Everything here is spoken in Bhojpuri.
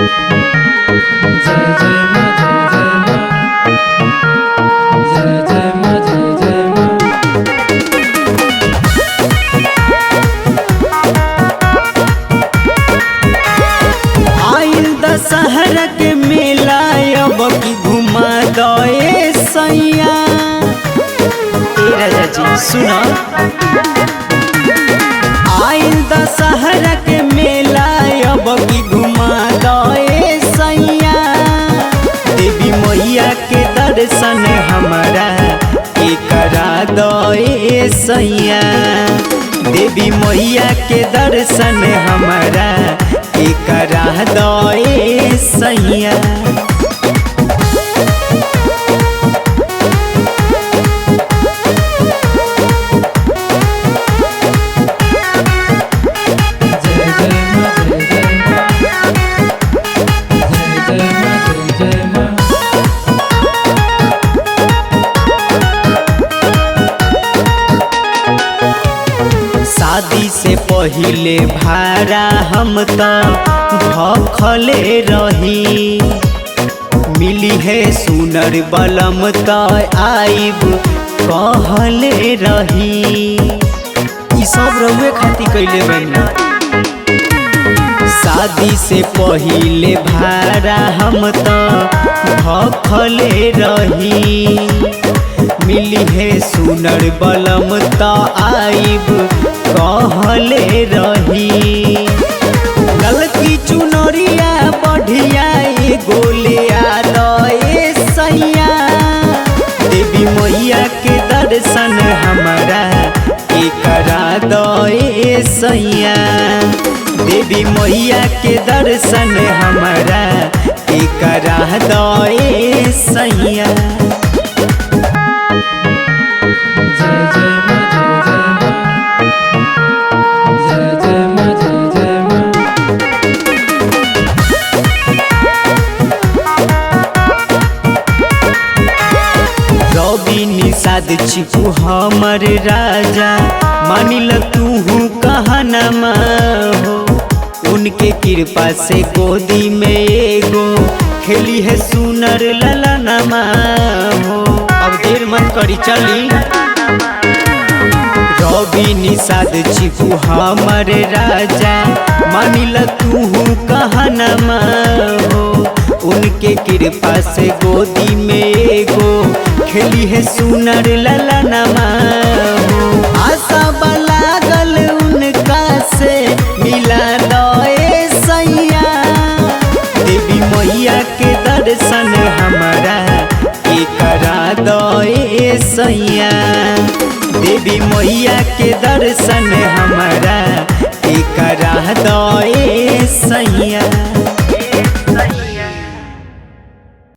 जय जय माँ जय जय माँ जय जय माँ जय जय माँ। आइल दशहरा के मेला अब की घुमा दए सैया। ए राजा जी सुनो, आइल दशहरा के मेला अब की घुमा दए सैया। देवी मैया के दर्शन हमारा के करा दए सैया। देवी मैया के दर्शन हमारा के करा दए सैया। जय जय माँ जय जय माँ जय जय माँ जय जय माँ। शादी से पहिले भाड़ा हम त भखले रही, मिली है सुनर बलम त आइब कहले रही। ई सब रउए खातिर कइले बनी। शादी से पहिले भाड़ा हम त भखले रही, मिली है सुनर बलम त आइब कहले रही। ललकी चुनरिया बढ़िया एगो ले आ दए सैया। देवी मैया के दर्शन हमारा के करा दए सैया। देवी मैया के दर्शन हमारा के करा दए सैया। जय जय माँ जय जय माँ जय जय माँ जय जय माँ। रवि निषाद चिकू हमर राजा, मानिल तूहू कहनमा हो। उनके कृपा से गोदी में एगो खेली है सुनर ललनमा हो। अब देर मत करी चली। रवि निषाद चिकू हमर राजा, मानिल तूहू कहनमा हो। उनके कृपा से गोदी में एगो खेली है सुनर ललनमा हो। आशा लागल उनका से मिला दए सैया। देवी मैया के दर्शन हमारा के करा दए सैया। देवी मैया के दर्शन हमारा के करा दए।